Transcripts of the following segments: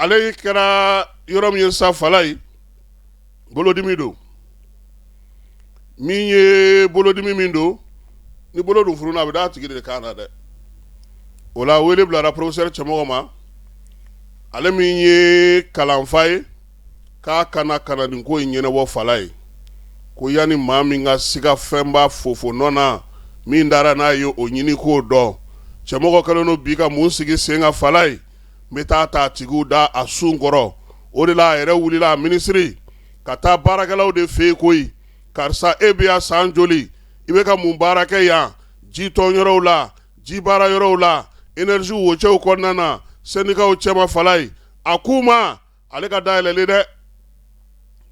Ale kɛra yɔrɔ min ye sa, Falayi, bolodimi don. Min ye bolodimi min don, ni bolo dun fununa, a bɛ d'a tigi de kan na dɛ. O la, wele bilara professeur Cɛmɔgɔ ma, ale min ye kalanfa ye, k'a kana ka na nin ko in ɲɛnabɔ Falayi, ko yanni maa min ka siga fɛnba fofo nɔ na min dara n'a ye, o ɲini k'o dɔn. Cɛmɔgɔ kɛlen don bi ka mun sigi sen kan, Falayi? N bɛ taa ta tigiw da a sun kɔrɔ. O de la, a yɛrɛ wulila, a minisiri, ka taa baarakɛlaw de fɛ yen koyi. Karisa, e bɛ yan san joli? I bɛ ka mun baara kɛ yan? Ji tɔn yɔrɔw la, ji baara yɔrɔw la, énergie wocɛw kɔnɔna na, sɛndikaw cɛma, Falayi, a k'u ma ale ka da yɛlɛlen dɛ,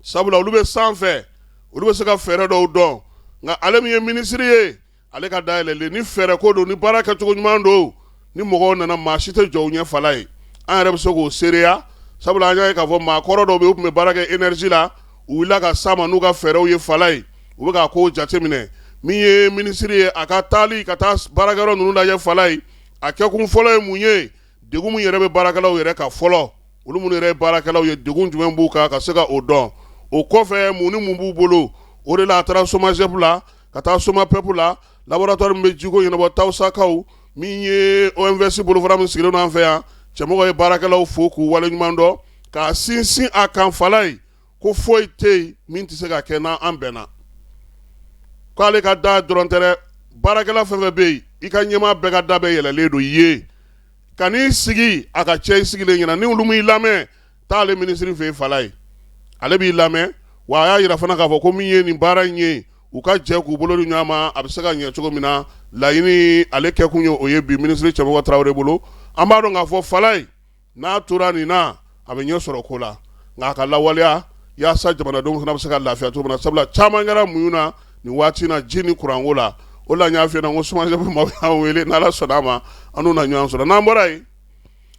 sabula olu bɛ sanfɛ, olu bɛ se ka fɛɛrɛ dɔw dɔn, nka ale min ye minisiri ye, ale ka da yɛlɛlen. Ni fɛɛrɛ ko don, ni baara kɛcogo ɲuman don, ni mɔgɔw nana, maa si tɛ jɔ u ɲɛ, Falayi. An yɛrɛ bɛ se k'o seereya, sabula an y'a ye k'a fɔ maa kɔrɔ dɔw bɛ yen, u tun bɛ baara kɛ énergie la, u wulila ka s'a ma n'u ka fɛɛrɛw ye, Falayi. U bɛ k'a ko jateminɛ. Min ye minisiri ye, a ka taali ka taa baarakɛyɔrɔ ninnu lajɛ, Falayi, a kɛkun fɔlɔ ye mun ye? Degun min yɛrɛ bɛ baarakɛlaw yɛrɛ kan fɔlɔ, olu minnu yɛrɛ ye baarakɛlaw ye, degun jumɛn b'u kan, ka se ka o dɔn. O kɔfɛ, mun ni mun b'u bolo? O de la, a taara SOMAGEP la, ka taa SOMAPEP la, laboratoire min bɛ jiko ɲɛnabɔ, Tawusakaw, min ye OMVS bolofara min sigilen don an fɛ yan. Cɛmɔgɔ ye baarakɛlaw fo k'u waleɲuman dɔn, k'a sinsin a kan, Falayi, ko foyi tɛ yen min tɛ se ka kɛ n'an bɛnna. K'ale ka da dɔrɔn tɛ dɛ, baarakɛla fɛn fɛn bɛ yen, i ka ɲɛmaa bɛɛ ka da bɛɛ yɛlɛlen don i ye. Ka n'i sigi a ka cɛ i sigilen ɲɛna, ni olu m'i lamɛn, taa ale minisiri fɛ yen, Falayi, ale b'i lamɛn. Wa a y'a jira fana k'a fɔ ko min ye nin baara in ye, u ka jɛ k'u bolo di ɲɔgɔn ma, a bɛ se ka ɲɛ cogo min na. Laɲini ale kɛkun ye o ye bi minisiri Cɛmɔgɔ Tarawele bolo. An b'a dɔn k'a fɔ, Falayi, n'a tora nin na, a bɛ ɲɛ sɔrɔ ko la, nka a ka lawaleya yaasa jamanadenw fana bɛ se ka lafiya cogo min na, sabula caman kɛra muɲu na nin waati na ji ni kuranko la. O la, n y'a f'i ɲɛna ko SOMAGEP maaw y'an wele, n'Ala sɔnna a ma, an n'u na ɲɔgɔn sɔrɔ n'an bɔra yen.